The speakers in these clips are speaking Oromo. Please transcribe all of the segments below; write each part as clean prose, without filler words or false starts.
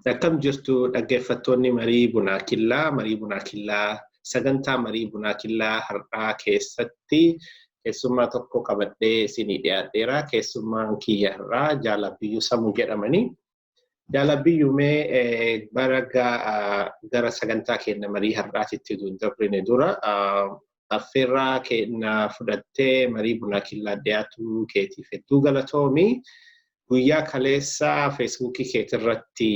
Akkam jirtu dhaggeeffattoonni marii Bunaa Killaa, marii Bunaa Killaa, sagantaa marii Bunaa Killaa har'aa keessatti keessummaa tokko qabadhee isinii dhiyaadheera. Keessummaan kiyya har'aa Jaalabiyyuu Samuu jedhamanii. Jaalabiyyuu, mee bara gara sagantaa keenya marii har'aatitti hin dabrine dura affeerraa keenya fudhattee marii Bunaa Killaa dhiyaatu keetiif hedduu galatoomi. Guyyaa kaleessa Feesbuukii keetirratti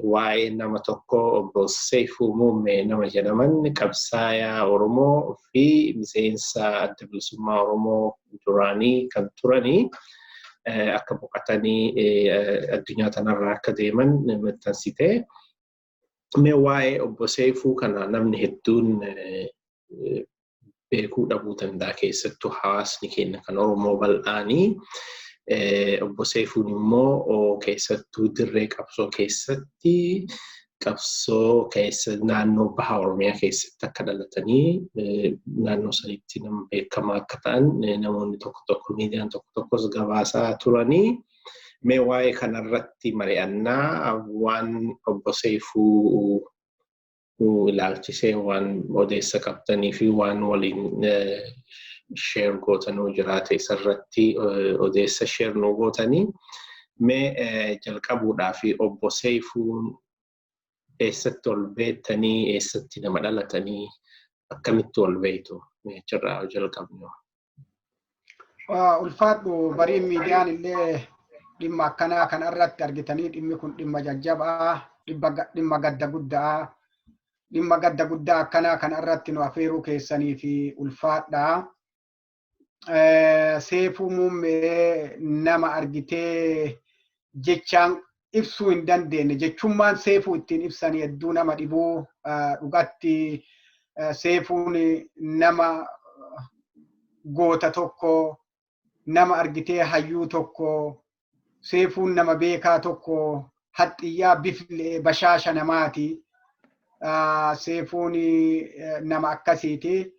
waa'ee nama tokko, obbo Seifuu Muummee nama jedhaman, qabsaayaa Oromoo fi miseensa Adda Bilisummaa Oromoo duraanii kan turanii, akka boqotanii addunyaa tanarraa akka deeman maxxansite. Mee waa'ee obbo Seifuu kana namni hedduun beekuu dhabuu danda'a, keessattuu hawaasni keenya kan Oromoo bal'aanii. Obbo Seefuun immoo keessattuu dirree qabsoo keessatti, qabsoo keessa naannoo baha Oromiyaa keessatti akka dhalatanii naannoo sanitti nama beekamaa akka ta'an namoonni tokko tokko, miidiyaan tokko tokkos gabaasaa turanii. Mee waa'ee kanarratti mari'annaa, waan obbo Seefuu ilaalchisee waan odeessa qabdanii fi waan waliin share gootanuu jiraate isarratti odeessa share nuu gootanii. Mee jalqabuudhaa fi obbo Seefuun eessatti ol beektanii, eessatti nama dhalatanii, akkamitti ol beektu, achirraa jalqabnu. Ulfaadhu. Bariin miidiyaan illee dhimma akkanaa kanarratti argitanii, dhimmi kun dhimma jajjabaa, dhimma gadda guddaa, dhimma gadda guddaa akkanaa kanarratti nu afeeruu keessanii fi ulfaadhaa. Seefuu Muummee nama argitee jechaan ibsuu hin dandeenye, jechummaan Seefuu ittiin ibsanii hedduu nama dhibuu. Dhugatti Seefuun nama goota tokko, nama argitee hayyuu tokko, Seefuun nama beekaa tokko, haxxiyyaa biflee bashaasha namaati. Seefuun nama akkasiiti.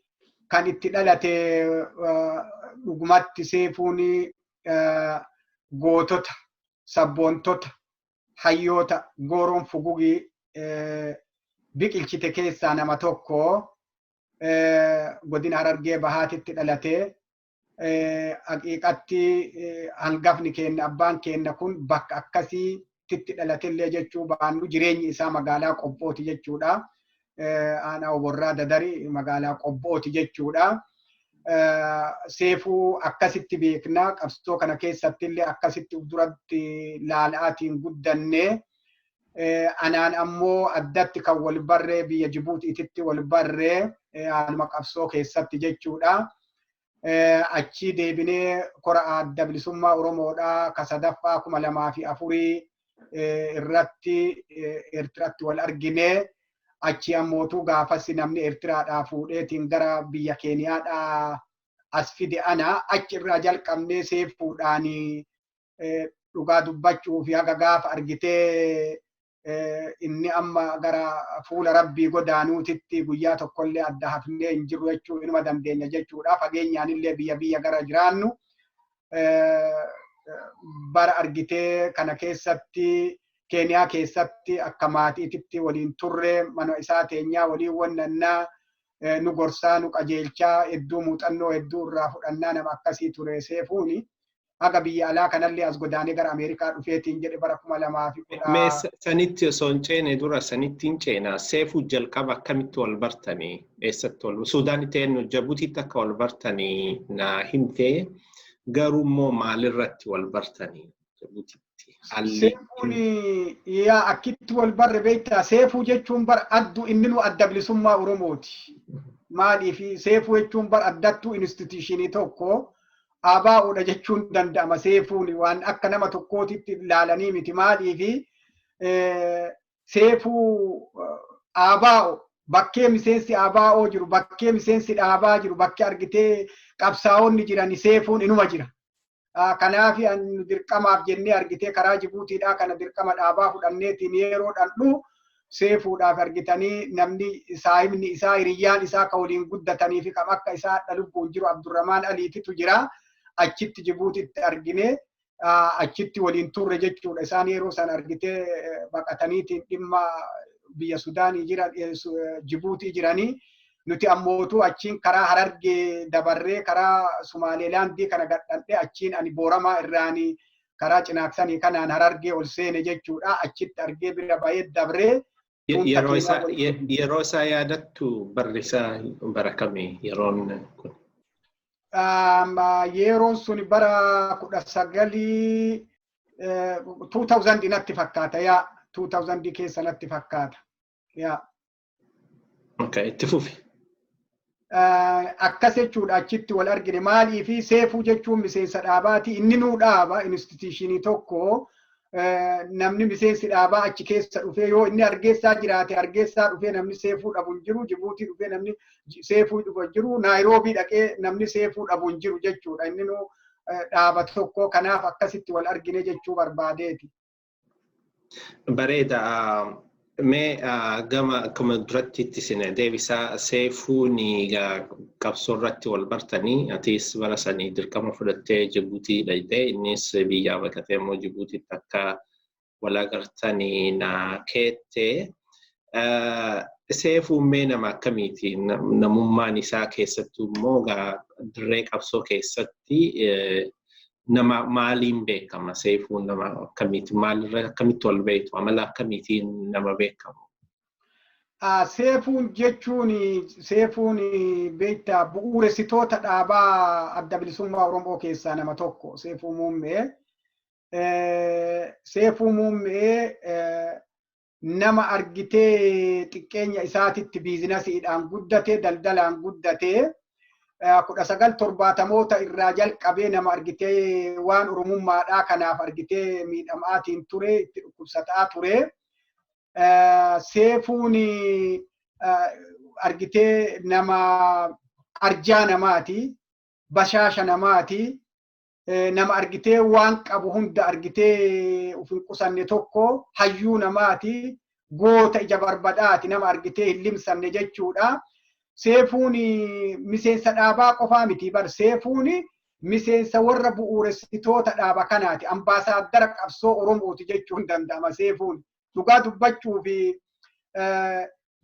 Kan itti dhalate dhugumatti Seefuun gootota, sabboontota, hayyoota gooroon fugugii biqilchite keessaa nama tokko. Godina Harargee Bahaatitti dhalate. Haqiiqatti hangafni keenya, abbaan keenya kun bakka akkasiitti dhalatellee jechuu baannu, jireenyi isaa magaalaa Qobbooti jechuudha. Aanaa Oborraa Dadari, magaalaa Qobbooti jechuudha. Seefuu akkasitti beekna. Qabsoo kana keessatti illee akkasitti duratti laalaatiin guddanne. Anaan ammoo addatti kan wal barree biyya Jibuutiitti wal barree, haaluma qabsoo keessatti jechuudha. Achii deebinee kora Adda Bilisummaa Oromoodhaa ka sadaffaa 2004 irratti Eertiraatti wal argine. Achi ammootu gaafas namni Eertiraadhaa fuudheetiin gara biyya Keeniyaadhaa as fide ana. Achi irraa jalqabnee Seefuudhaan dhugaa dubbachuu fi haga gaafa argitee inni amma gara fuula Rabbii godaanuutitti guyyaa tokkollee adda hafnee hin jirru jechuu inuma dandeenya jechuudha. Fageenyaan illee biyya biyya gara jiraannu bara argitee kana keessatti Keeniyaa keessatti akka maatiititti waliin turre. Mana isaa teenyaa waliin wannannaa, nu gorsaa, nu qajeelchaa, hedduu muuxannoo hedduu irraa fudhannaa nama akkasii ture Seefuuni. Haga biyya alaa kanallee as godaanee gara Ameerikaa dhufeetiin jedhe bara 2010. Mee sanitti osoo hin ceene dura, sanitti hin ceenaa, Seefuu jalqaba akkamitti wal bartanii, eessatti wal, Suudaanitti eenyu, Jabuutiitti akka wal bartanii naa himtee, garuu immoo maalirratti wal bartanii Jabuutiitti? Haalli Seefuun yaa akkitti wal barre beektaa? Seefuu jechuun bar addu inni nu Adda Bilisummaa Oromooti. Maaliif, Seefuu jechuun bar addattuu institution tokko ABO'dha jechuun danda'ama. Seefuun waan akka nama tokkootitti ilaalanii miti. Maaliif, Seefuu ABO bakkee miseensi ABO jiru, bakkee miseensi dhaabaa jiru, bakkee argitee qabsaa'onni jiran Seefuun inuma jira. Kanaaf dirqamaaf jennee argitee karaa Jibuutiidhaa kana dirqama dhaabaa fudhanneetiin yeroo dhandhu Seefuudhaaf argitanii namni saahibni isaa, hiriyyaan isaa ka waliin guddatanii fi kam akka isaa hadha lubbuun jiru Abdurramaan Aliititu jira. Achitti Jibuutitti argine. Achitti waliin turre jechuudha. Isaan yeroo san argitee baqataniitiin dhimma biyya Sudaanii jiran, Jibuutii jiranii, nuti ammootu achiin karaa Harargee dabarree karaa Sumaaleelaandii kana gadhandhee, achiin ani Booramaa irraanii karaa Cinaaksanii kanaan Harargee ol seene jechuudha. Achitti argee bira bahee dabree. Yeroo isaa yaadattu, barri isaa bara kamii yeroon kun? Yeroon sun bara 2000 natti fakkaata, yaa, 2000 keessa natti fakkaata. Yaa. Okay, itti fufi. Akkas jechuudha, achitti wal argine. Maalii fi Seefuu jechuun miseensa dhaabaati. Inni nuu dhaaba institution tokko. Namni miseensi dhaabaa achi keessa dhufee, yoo inni Argeessaa jiraate Argeessaa dhufee namni Seefuu dhabu hin jiru, Jibuutii dhufee namni Seefuu dhufu hin jiru, Naayiroobii dhaqee namni Seefuu dhabu hin jiru jechuudha. Inni nuu dhaaba tokko, kanaaf akkasitti wal argine jechuu barbaadeeti. Bareeda. Mee gama akkuma duratti itti isin deebisaa, Seefuun qabsoo irratti wal bartanii, atis bara sanii dirqama fudhattee Jibuutii dhaqxee, innis biyyaa baqatee immoo Jibuutiitti akka wal agartanii na keette. Seefuun mee nama akkamiiti? Namummaan isaa keessattuu immoo dirree qabsoo keessatti nama maaliin beekama? Seefuun nama akkamiiti? Maalirra akkamitti wal beektu? Amala akkamiitiin nama beekamu? Seefuun jechuun, Seefuun beektaa, bu'uuressitoota dhaabaa Adda Bilisummaa Oromoo keessaa nama tokko, Seefuu Muummee. Seefuu Muummee nama argitee xiqqeenya isaatitti businessiidhaan guddate, daldalaan guddate. 1970moota irraa jalqabee nama argitee waan Oromummaadhaa kanaaf argitee miidhamaatiin ture, itti dhukkubsataa ture. Seefuun argitee nama arjaa namaati, bashaasha namaati, nama argitee waan qabu hunda argitee uf hin qusanne tokko, hayyuu namaati, goota ija barbadaati, nama argitee hin limsanne jechuudha. Seefuun miseensa dhaabaa qofaa miti bar, Seefuun miseensa warra bu'uuressitoota dhaaba kanaati. Ambaasaaddara qabsoo Oromooti jechuun danda'ama Seefuun. Dhugaa dubbachuu fi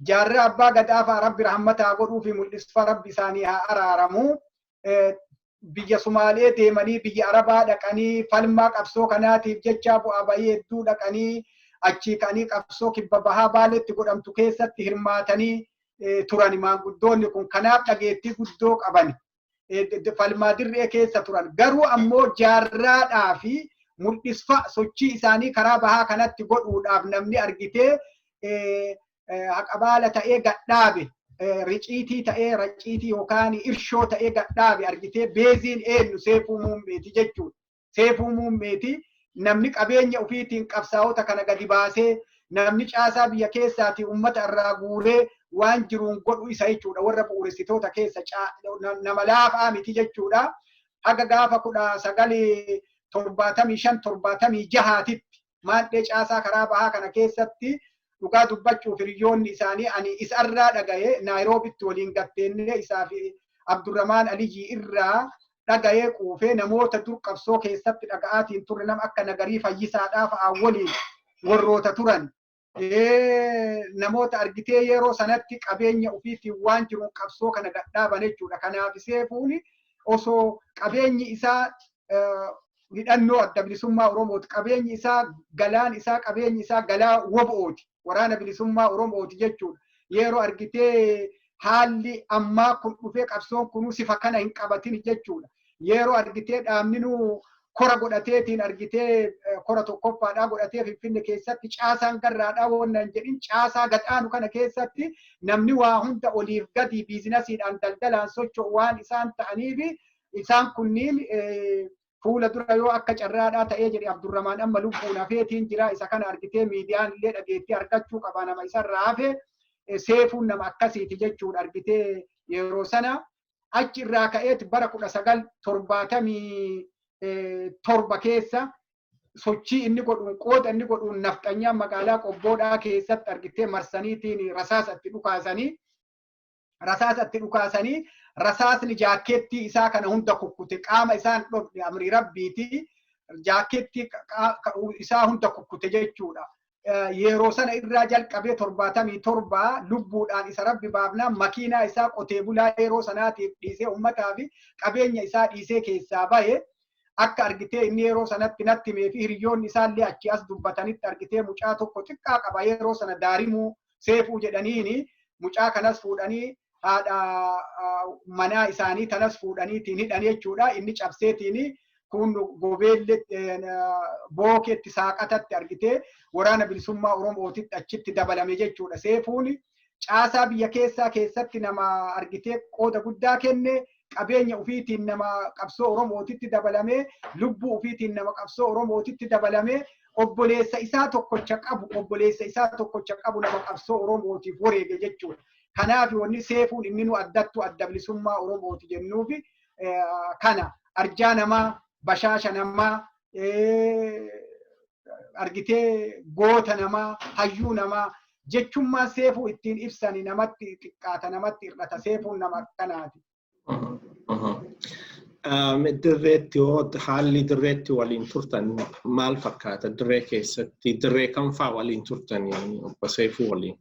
jaarraa abbaa gadaa fa'a Rabbi rahmataa godhuu fi mul'isfa Rabbi isaanii haa araaramu. Biyya Sumaalee deemanii, biyya Arabaa dhaqanii, falmaa qabsoo kanaatiif jecha bu'aa bahii hedduu dhaqanii, achii ka'anii qabsoo kibba bahaa Baaleetti godhamtu keessatti hirmaatanii turan maanguddoonni kun, kanaaf dhageettii guddoo qaban, falmaa dirree keessa turan. Garuu ammoo jaarraadhaa fi mul'isfa sochii isaanii karaa bahaa kanatti godhuudhaaf namni argitee haqabaala ta'ee gadhaabe, riciitii ta'ee, raciitii yookaan irshoo ta'ee gadhaabe, argitee beeziin eenyu? Seefuu Muummeeti jechuudha. Seefuu Muummeeti namni qabeenya ofiitiin qabsaa'ota kana gadi baasee, namni caasaa biyya keessaatii uummata irraa guuree waan jiruun godhu isa jechuudha. Warra bu'uuressitoota keessa nama laafaa miti jechuudha. Haga gaafa 1975, 76titti maandhee caasaa karaa bahaa kana keessatti, dhugaa dubbachuuf, hiriyoonni isaanii, ani isarraa dhaga'ee, Naayiroobitti waliin gatteennee isaa fi Abdurramaan Aliyyii irraa dhaga'ee quufee, namoota dur qabsoo keessatti dhaga'aatiin turre, nama akka Nagarii Fayyisaadhaa fa'aa waliin warroota turan. Namoota argitee yeroo sanatti qabeenya ofiitiin waan jiruun qabsoo kana gadhaaban jechuudha. Kanaaf Seefuun osoo qabeenyi isaa hidhannoo Adda Bilisummaa Oromooti. Qabeenyi isaa galaan isaa, qabeenyi isaa galaa WBOti. Waraana Bilisummaa Oromooti jechuudha. Yeroo argitee haalli ammaa kun dhufee qabsoon kunuu sifa kana hin qabatin jechuudha. Yeroo argitee dhaabni kora godhateetiin, argitee kora tokkoffaadhaa godhatee Finfinne keessatti, caasaan garraadhaa wannan jedhin, caasaa gadhaanu kana keessatti namni waa hunda oliif gadi businessiidhaan daldalaan socho'u waan isaan ta'aniif, isaan kunniin fuula dura yoo akka carraadhaa ta'ee jedhe, Abdurramaan amma lubbuun hafeetiin jira, isa kana argitee miidiyaan illee dhageettii argachuu qaba nama isarraa hafe. Seefuun nama akkasiiti jechuudha. Argitee yeroo sana achi irraa ka'eet bara 1977 keessa sochii inni godhuun, qooda inni godhuun, nafxanyaan magaalaa Qobboodhaa keessatti argitee marsaniitiin rasaasa itti dhukaasanii, rasaasni jaakkeettii isaa kana hunda kukkute, qaama isaan dhofne, amrii Rabbiiti. Jaakeetti isaa hunda kukkute jechuudha. Yeroo sana irraa jalqabee 77 lubbuudhaan isa Rabbi baafnaan makiinaa isaa qotee bulaa yeroo sanaatiif dhiisee, uummataa fi qabeenya isaa dhiisee keessaa bahe. Akka argitee inni yeroo sanatti natti himee fi hiriyoonni isaallee achi as dubbatanitti, argitee mucaa tokko xiqqaa qaba yeroo sana, Daarimuu Seefuu jedhaniini. Mucaa kanas fuudhanii, haadha manaa isaanii tanas fuudhaniitiin hidhan jechuudha. Inni cabseetiin kun gobeellee bookeetti saaqatatti argitee Waraana Bilisummaa Oromootitti achitti dabalame jechuudha. Seefuun caasaa biyya keessaa keessatti nama argitee qooda guddaa kenne, qabeenya ofiitiin nama qabsoo Oromootitti dabalame, lubbuu ofiitiin nama qabsoo Oromootitti dabalame, obboleessa isaa tokkocha qabu nama qabsoo Oromootiif wareege jechuudha. Kanaaf wanni Seefuun inni nu addattu Adda Bilisummaa Oromooti jennuufi kana. Arjaa namaa, bashaasha namaa, argitee goota namaa, hayyuu namaa jechummaa Seefuu ittiin ibsani namatti xiqqaata, namatti hir'ata. Seefuun nama akkanaati. Dirreetti hoo, haalli dirreetti waliin turtan maal fakkaata? Dirree keessatti dirree kam fa'aa waliin turtan obbo Seefuu waliin?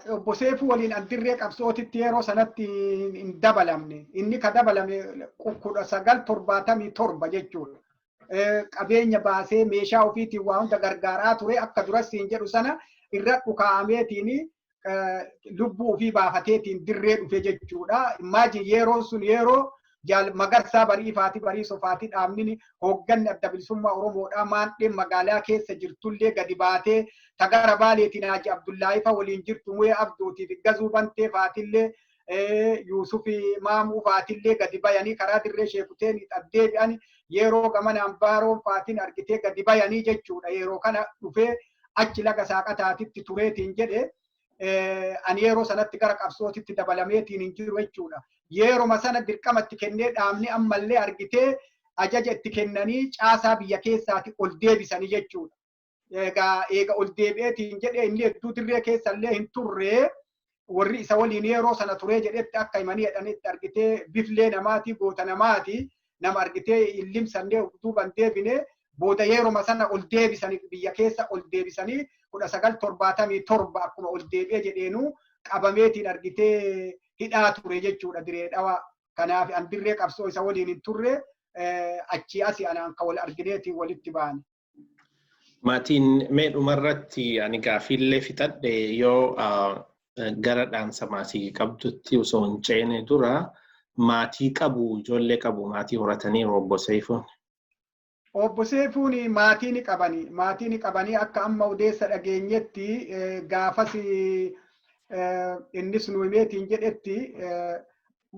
Obbo Seefuu waliin an dirree qabsootitti yeroo sanatti hin dabalamne. Inni ka dabalame 1977 jechuudha. Qabeenya baasee, meeshaa ofiitiin waa hunda gargaaraa ture. Akka duras siin jedhu sana irra dhukaameetiin lubbuu ofii baafateetiin dirree dhufe jechuudha. Imagine, yeroon sun yeroo Jaal Magarsaa Bariifaati, Barii Sofaati, dhaabni hoogganni Adda Bilisummaa Oromoodhaa maandheen magaalaa keessa jirtullee gadi baatee tagara Baaleetiin Haaji Abdullaahi fa waliin jirtu, Mu'ee Abduutiif Gazuu Bantee faatillee, Yuusufi Maamuu faatillee gadi bayanii karaa dirree Sheekuteen deebi'an. Yeroo gamanaan Baaroon faatiin argitee gadi bayanii jechuudha. Yeroo kana dhufee achi laga saaqataatitti tureetiin jedhe. Ani yeroo sanatti gara qabsootitti dabalameetiin hin jiru jechuudha. Yeroma sana dirqama itti kennee dhaabni ammallee argitee ajaja itti kennanii caasaa biyya keessaati ol deebisanii jechuudha. Egaa eega ol deebi'eetiin jedhee inni hedduu dirree keessallee hin turre. Warri isa waliin yeroo sana turee jedhetti akka himanii jedhanitti, argitee biflee namaati, goota namaati, nama argitee illimsannee duuban deebine. Booda yeroma sana ol deebisanii, biyya keessa ol deebisanii, 1977 akkuma ol deebi'ee jedheenu qabameetiin argitee hidhaa ture jechuudha Diree Dhawaa. Kanaaf an dirree qabsoo isa waliin hin turre. Achii asii anaan ka wal argineetiin walitti baane. Maatiin, mee dhumarratti ani gaafiillee fixadhe, yoo gara dhaamsa maatii qabdutti osoo hin ceene dura, maatii qabu, ijoollee qabu, maatii horataniiru obbo Seefuun? Obbo Seefuun maatii ni qabani. Maatii ni qabanii. Akka amma odeessa dhageenyetti, gaafas innis nu himeetiin jedhetti,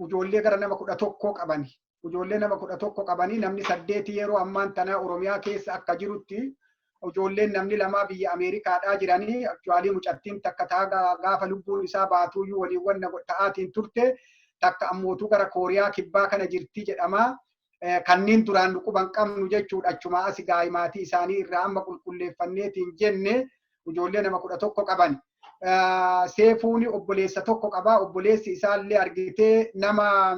ijoollee gara nama 11 qabani. Ijoollee nama 11 qabanii, namni saddeeti yeroo ammaan tanaa Oromiyaa keessa akka jirutti, ijoolleen namni lamaa biyya Ameerikaadhaa jiranii. Actually mucattiin takka taa gaafa lubbuun isaa baatuuyyuu waliin wanna ta'aatiin turte, takka ammootuu gara Kooriyaa Kibbaa kana jirti jedhama. Kanneen duraan nu quban qabnu jechuudha. Achuma asi gaa'imaatii isaanii irraa amma qulqulleeffanneetiin jenne ijoollee nama 11 qaban. Seefuun obboleessa tokko qaba. Obboleessi isaallee argitee nama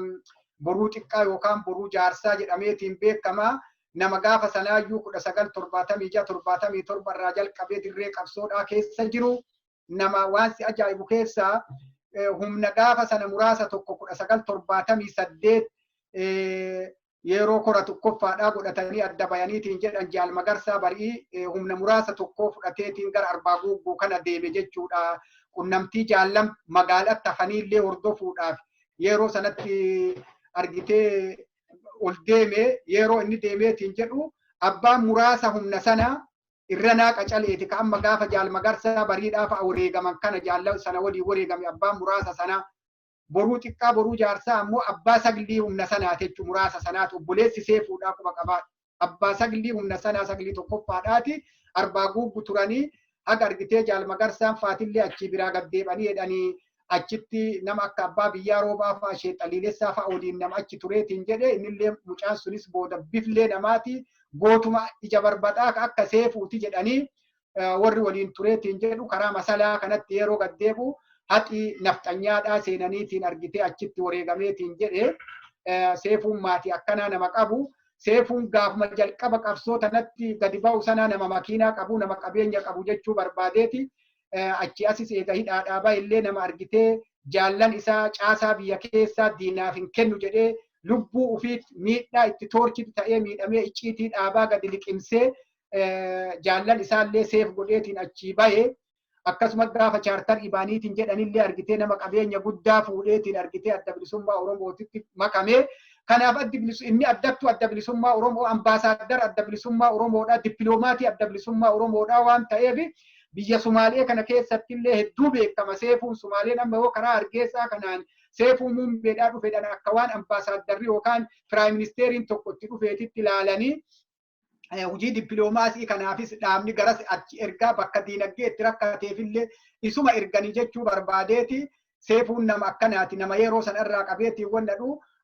Boruu Xiqqaa yookaan Boruu Jaarsaa jedhameetiin beekama. Nama gaafa sanaayyuu 1976, 77 irraa jalqabee dirree qabsoodhaa keessa jiru. Nama waan si ajaa'ibu keessaa humna gaafa sana muraasa tokko 1978 yeroo kora tokkoffaadhaa godhatanii adda bayaniitiin jedhan, Jaal Magarsaa Barii humna muraasa tokkoo fudhateetiin gara Arbaa Guugguu kana deeme jechuudha. Qunnamtii jaallam magaalatti hafaniillee hordofuudhaaf yeroo sanatti argitee ol deeme. Yeroo inni deemeetiin jedhu abbaan muraasa humna sana irra naaqa caleeti ka amma gaafa Jaal Magarsaa Bariidhaaf wareegaman kana jaallan sana walii wareegame. Abbaan muraasa sana Boruu Xiqqaa, Boruu Jaarsaa ammoo abbaa saglii humna sanaati jechuun muraasa sanaati. Obboleessi Seefuudhaa quba qabaa. Abbaa saglii humna sanaa, saglii tokkoffaadhaati. Arbaa Guuggu turanii haga argitee Jaal Magarsaan faatillee achii biraa gaddeebanii jedhanii achitti nama akka abbaa biyyaa Roobaa fa'a, Sheexaliilessaa fa'a waliin nama achi tureetiin jedhe. Innillee mucaan sunis booda biflee namaati, gootuma ija barbadaa akka Seefuuti jedhanii warri waliin tureetiin jedhu. Karaa masalaa kanatti yeroo gaddeebu haxii nafxanyaadhaa seenaniitiin argitee achitti wareegameetiin jedhe. Seefuun maatii akkanaa nama qabu. Seefuun gaafuma jalqaba qabsoo tanatti gadi ba'u sana nama makiinaa qabu, nama qabeenya qabu jechuu barbaadeeti. Achi asis eega hidhaadhaa ba'e nama argitee jaallan isaa caasaa biyya keessaa diinaaf hin kennu jedhee lubbuu ufiit miidhaa itti toorchitti ta'ee miidhamee icciitii dhaabaa gadi liqimsee jaallan isaallee seef godheetiin achii bahe. Akkasumas gaafa chaartar ibaaniitiin jedhanillee argitee nama qabeenya guddaa fuudheetiin argitee adda bilisummaa Oromootitti makamee. Kanaaf inni addattuu adda bilisummaa Oromoo, ambaasaaddara adda bilisummaa Oromoodha, dippiloomaatii adda bilisummaa Oromoodha waan ta'eef biyya Sumaalee kana keessatti illee hedduu beekama. Seefuun Sumaaleen amma yoo karaa Hargeysaa kanaan Seefuu Muummeedhaa dhufedhaan akka waan ambaasaaddarri yookaan piraayim ministeeriin tokko itti dhufeetitti ilaalanii hojii dippiloomaasii kanaafis dhaabni garas achi ergaa bakka diinagdee itti rakkateefillee isuma erganii jechuu barbaadeeti. Seefuun nama akkanaati, nama yeroo sana irraa qabeetiin wanna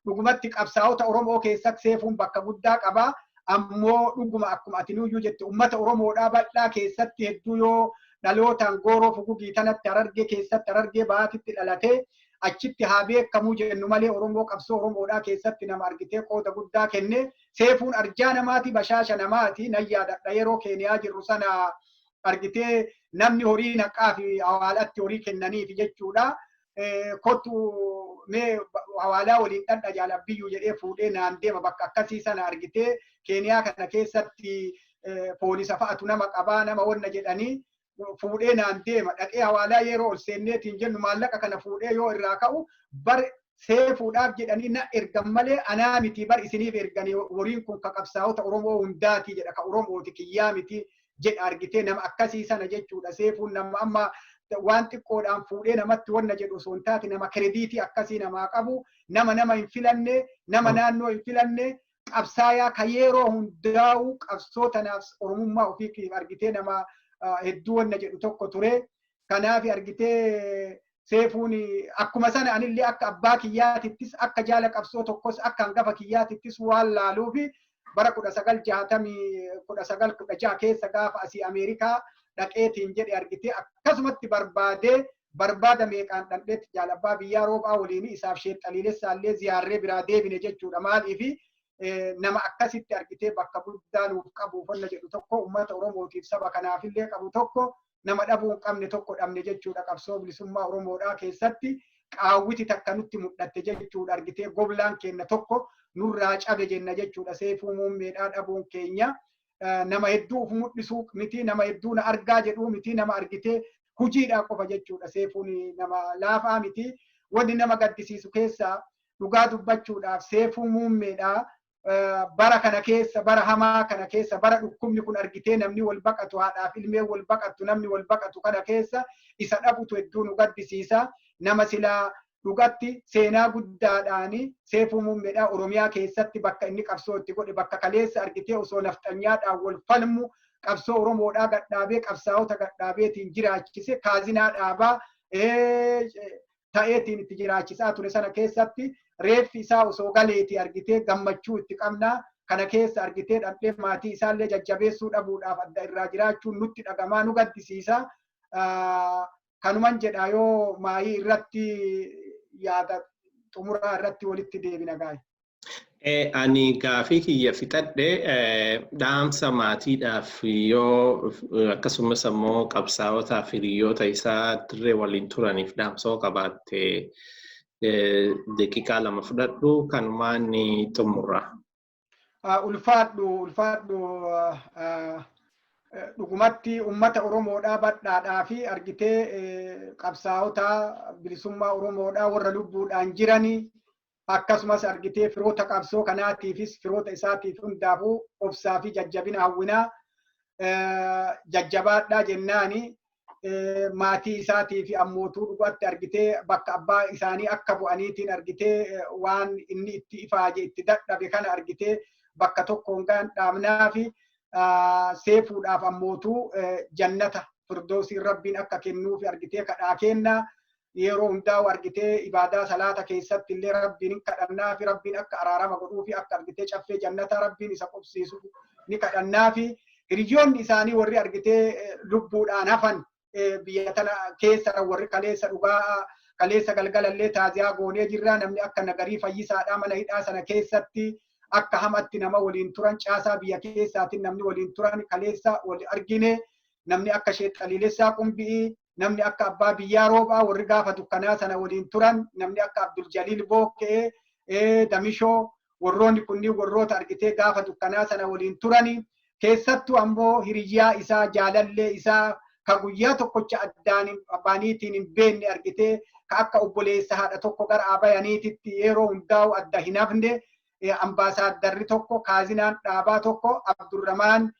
dhugumatti qabsaa'ota Oromoo keessatti Seefuun bakka guddaa qaba. Ammoo dhuguma akkuma ati nuyyuu jette uummata Oromoodhaa bal'aa keessatti hedduu yoo dhalootaan gooroo fugugii tanatti Harargee keessatti Harargee baatitti dhalatee achitti haa beekamuu jennu malee Oromoo qabsoo Oromoodhaa keessatti nama argitee qooda guddaa kenne. Seefuun arjaa namaati, bashaasha namaati. Nan yaadadha yeroo Keeniyaa jirru sana argitee namni horii naqaa fi hawaalatti horii kennaniif jechuudha. Kottu mee hawaalaa waliin dhadha jaalabbiyyuu jedhee fuudhee naan deema bakka akkasii sana argitee Keeniyaa kana keessatti poolisa fa'atu nama qabaa nama wanna jedhanii fuudhee naan deema. Dhaqee hawaalaa yeroo ol seenneetiin jennu maallaqa kana fuudhee yoo irraa ka'u bar seefuudhaaf jedhanii na ergan malee anaa miti bar isiniif erganii horiin kun ka qabsaa'ota Oromoo hundaati jedha, ka Oromooti kiyyaa miti jedha argitee nama akkasii sana jechuudha. Seefuun nama amma waan xiqqoodhaan fuudhee namatti wanna jedhu osoo hin taate nama krediitii akkasii namaa qabu, nama nama hin filanne, nama naannoo hin filanne, qabsaayaa ka yeroo hundaa'u qabsoo tanaaf Oromummaa ofii argitee nama hedduu wanna jedhu tokko ture. Kanaaf argitee Seefuun akkuma sana anillee akka abbaa kiyyaatittis akka jaala qabsoo tokkos akka hangafa kiyyaatittis waan laaluufi bara 1960, 1916 keessa gaafa asii Ameerikaa dhaqeetiin jedhe argitee akkasumatti barbaadee barbaada meeqaan dhandheetti jaalabbaa biyyaa roobaa waliin isaaf sheexxaliilessaallee ziyaarree biraa deebine jechuudha. Maaliifi nama akkasitti argitee bakka guddaa nuuf qabu wanna jedhu tokko uummata Oromootiif saba kanaafillee qabu tokko nama dhabuu hin qabne tokko dhabne jechuudha. Qabsoo bilisummaa Oromoodhaa keessatti qaawwiti takka nutti mul'atte jechuudha. Argitee goblaan keenya tokko nurraa cabe jenna jechuudha. Seefuu Muummeedhaa dhabuun keenya nama hedduu of mul'isuu miti, nama hedduu na argaa jedhuu miti, nama argitee hojiidhaa qofa jechuudha. Seefuun nama laafaa miti. Wanni nama gaddisiisu keessaa dhugaa dubbachuudhaaf Seefuu Muummeedhaa bara kana keessa, bara hamaa kana keessa, bara dhukkubni kun argitee namni wal baqatu, haadhaaf ilmee wal baqatu, namni wal baqatu kana keessa isa dhabutu hedduu nu gaddisiisa. Nama silaa dhugatti seenaa guddaadhaani Seefuu Muummeedhaa Oromiyaa keessatti bakka inni qabsoo itti godhe, bakka kaleessa argitee osoo nafxanyaadhaan wal falmu qabsoo Oromoodhaa gadhaabee qabsaa'ota gadhaabeetiin jiraachise, kaazinaa dhaabaa ta'eetiin itti jiraachisaa ture sana keessatti reeffi isaa osoo galeetii argitee gammachuu itti qabna. Kana keessa argitee dhandhee maatii isaallee jajjabeessuu dhabuudhaaf adda irraa jiraachuun nutti dhagamaa nu gaddisiisa. Kanuman jedha, yoo maayii irratti yaada xumuraa irratti walitti deebina gaa'e. Ani gaafii kiyya fixadhe. Dhaamsa maatiidhaaf yoo akkasumas ammoo qabsaa'otaaf hiriyoota isaa dirree waliin turaniif dhaamsa yoo qabaatte daqiiqaa 2 fudhadhu, kanumaan ni xumurra. Ulfaadhu, ulfaadhu. Dhugumatti uummata Oromoodhaa badhaadhaa fi argitee qabsaa'ota bilisummaa Oromoodhaa warra lubbuudhaan jiranii akkasumas argitee firoota qabsoo kanaatiifis firoota isaatiif hundaafuu obsaa fi jajjabina hawwinaa, jajjabaadhaa jennaani. Maatii isaatii fi ammootuu dhugatti argitee bakka abbaa isaanii akka bu'aniitiin argitee waan inni itti ifaaje itti dadhabe kana argitee bakka tokkoon gaan dhaabnaa fi seefuudhaaf ammootuu jannata firdoosiin rabbiin akka kennuufi argitee kadhaa kennaa. Yeroo hundaa'u argitee ibaadaa salaata keessatti illee rabbiin hin kadhannaa fi rabbiin akka araarama godhuu fi akka argitee caffee jannataa rabbiin isa qubsiisu ni kadhannaa fi hiriyoonni isaanii warri argitee lubbuudhaan hafan biyya tana keessa warri kaleessa dhugaa kaleessa galgalallee taaziyaa goonee jirra. Namni akka Nagarii Fayyisaadhaa mana hidhaa sana keessatti Akka hamatti nama waliin turan, caasaa biyya keessaatiin namni waliin turan kaleessa wal argine, namni akka Sheek Xaliilessaa Qumbi'ii, namni akka Abbaa Biyyaa Roobaa, warri gaafa dukkanaa sana waliin turan, namni akka Abdul Jaliil Bookee Damishoo, warroonni kunniin warroota argitee gaafa dukkanaa sana waliin turani. Keessattuu ammoo hiriyyaa isaa, jaalallee isaa, ka guyyaa tokkocha addaan abbaaniitiin hin beekne, argitee ka akka obboleessa haadha tokko gara abayaniititti yeroo hundaa'u adda hin hafne, ambaasaaddarri tokko, kaazinaan dhaabaa tokko, Abdurramaan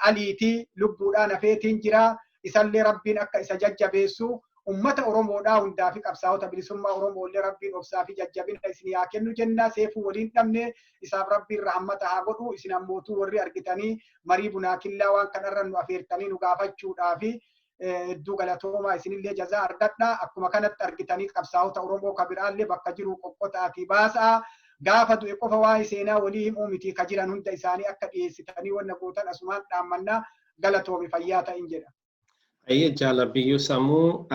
Aliitii lubbuudhaan hafeetiin jira. Isallee Rabbiin akka isa jajjabeessu, ummata Oromoodhaa hundaa fi qabsaa'ota bilisummaa Oromoollee Rabbiin obsaa fi jajjabina isin haa kennu jenna. Seefuu waliin dhabne, isaaf Rabbiin rahmata haa godhu. Isin ammootuu warri argitanii marii bunaa killaa waan kanarra nu afeertanii nu gaafachuudhaa fi hedduu galatoomaa, isinillee jazaa argadha. Akkuma kanatti argitanii qabsaa'ota Oromoo kabiraallee bakka jiru qoqqotaatii baasaa. Gaafa du'e qofa waa'ee seenaa walii himuu miti, ka jiran hunda isaanii akka dhiyeessitanii wanna gootan asumaan dhaammannaa. Galatoomi, fayyaa ta'in jedha. Ayyee, Jaalabiyyuu Sammuu,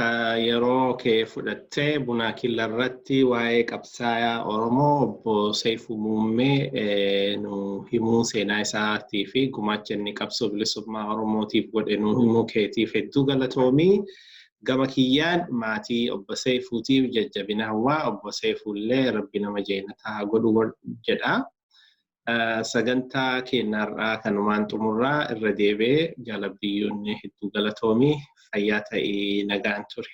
yeroo kee fudhattee Bunaa Killa irratti waa'ee qabsaayaa Oromoo obbo Seifuu Muummee nu himuu, seenaa isaatii fi gumaacha inni qabsoo bilisummaa Oromootiif godhe nu himuu keetiif hedduu galatoomii. Gama kiyyaan maatii obbo Seifuutiif jajjabina hawwaa, obbo Seifuullee Rabbi nama jeenataa haa godhu jedha. Sagantaa keenyarraa kanumaan xumurraa. Irra deebi'ee Jaalabbiyyuun hedduu galatoomii, fayyaa ta'ii, nagaan ture.